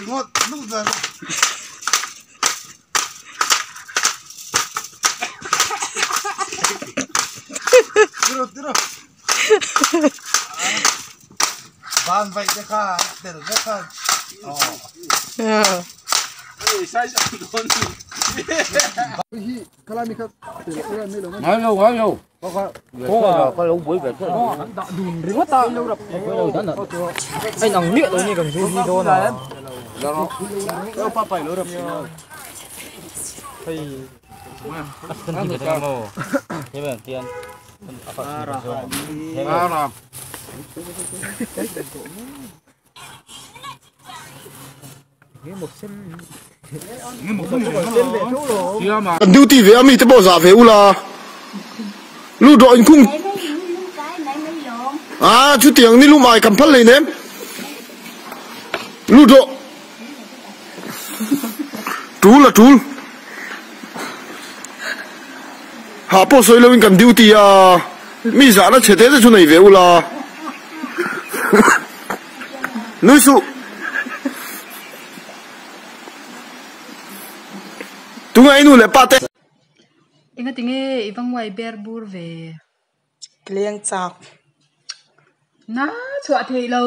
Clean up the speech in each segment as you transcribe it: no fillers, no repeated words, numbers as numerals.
ringawt lut ve lo. Tiro tiro. Ban vai te kha tel ve kha. Ngai lo ngai lo. Có lo buổi về Ringawt a. Anh ang miah lo ni kan zu hi dawn a. Hei kan ti ve maw. He bang tian. Ara. Kan duty ve a mi te pawh zah ve ula lu dawh inkhung ah chutiang ni lumai kan phal hlei nem lu dawh tul a tul hah pawh sawi loin kan duty a mi zahna chhe te te chu nei ve ula nui suh. Tunge i nu leh pa te? Enga tinge i va nguai ber bur ve? Leng chak. Na chhuah theih lo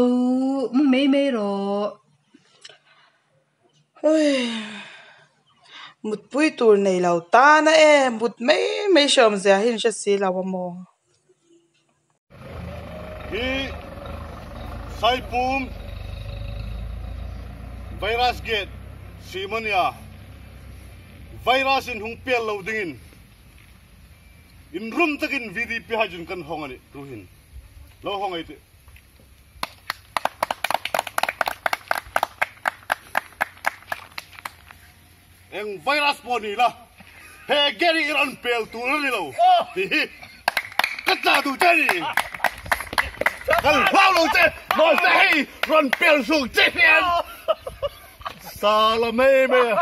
mu mai mai rawh. Mutpui tur nei lo tan a e, mut mai mai hre awmzia hi an hre si lo a maw? Hi Saipum Virus Gate Simonia Virus in hung pel lo dingin in rum takin VDP hai jun kan hong ani tuhin lo hong ai ti Eng virus pawh ni la, he Gary i rawn pel tur a ni lo tih hi ka tla duh che a ni. Kan hlau lo che, mahse hei rawn pel hruk che hian sa la mai mai a.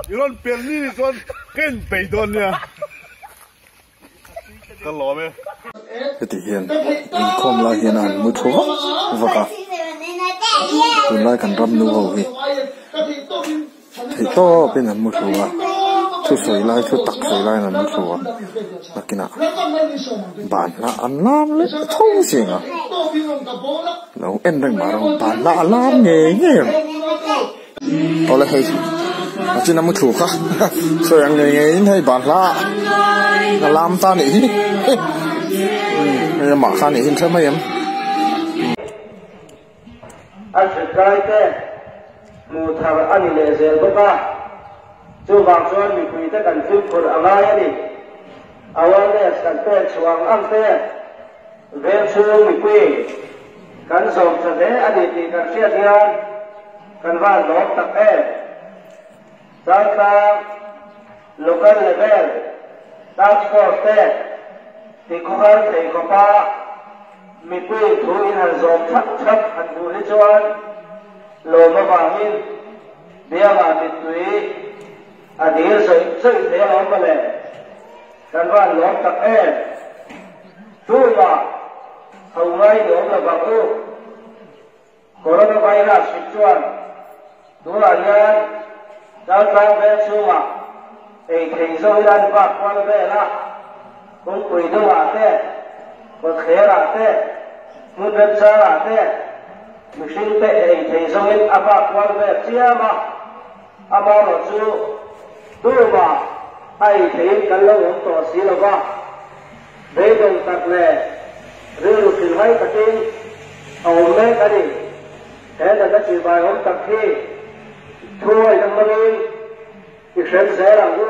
I rawn pel ni ni chuan ka inbei dawn nia. Ka lawm e. Heti hian inkhawm lai hian a han mu thu vak vak a, tunlai kan ram nu ho hi theih tawp in an mu thu a, thu sawi lai thu tak sawi laiin an mu thu a, nakinah ban lah an lam leh tho zing a, lo en reng mah rawh ban lah a lam ngei ngei ang. Awle hei a chin a mu thu kha sawi ang ngei ngei in hei ban hla a lam ta nih hi hei amah kha nih hi hre mai em. A zirkai te hmuh thar a ni leh zel bawk a, chuvang chuan mipuite kan fimkhur a ngai a ni. Awareness kan pek chhuah ang ang te veng chhung mipui kan zawm tha hle a ni tih kan hriat hian Kan van lawm tak em? Chaltlang Local Level Task Force te tikhawhar thei khawpa mipui thu in han zawm thap thap han hmuh hi chuan lawm avangin biangah mittui a dil zawih zawih thei alawm mawle. Kan van lawm tak em? Tumah ho ngai ni awm lovang u. Coronavirus hrik chuan tunah hian Chaltlang veng chhungah ei thei zo ila an vak kual vel a, kawngpui deuhah te, kawtthlerah te, hmun remchangah te mihring te ei thei zoin a vak kual vel chiam a, amaherawh chu tumah a ei theiin kan lo awm tawh si lo va. Beidawng tak leh rilru hrilhhai takin a awm mek a ni. He natna ṭihbai awm tak hi thuawihna hmangin i hrem zel ang u.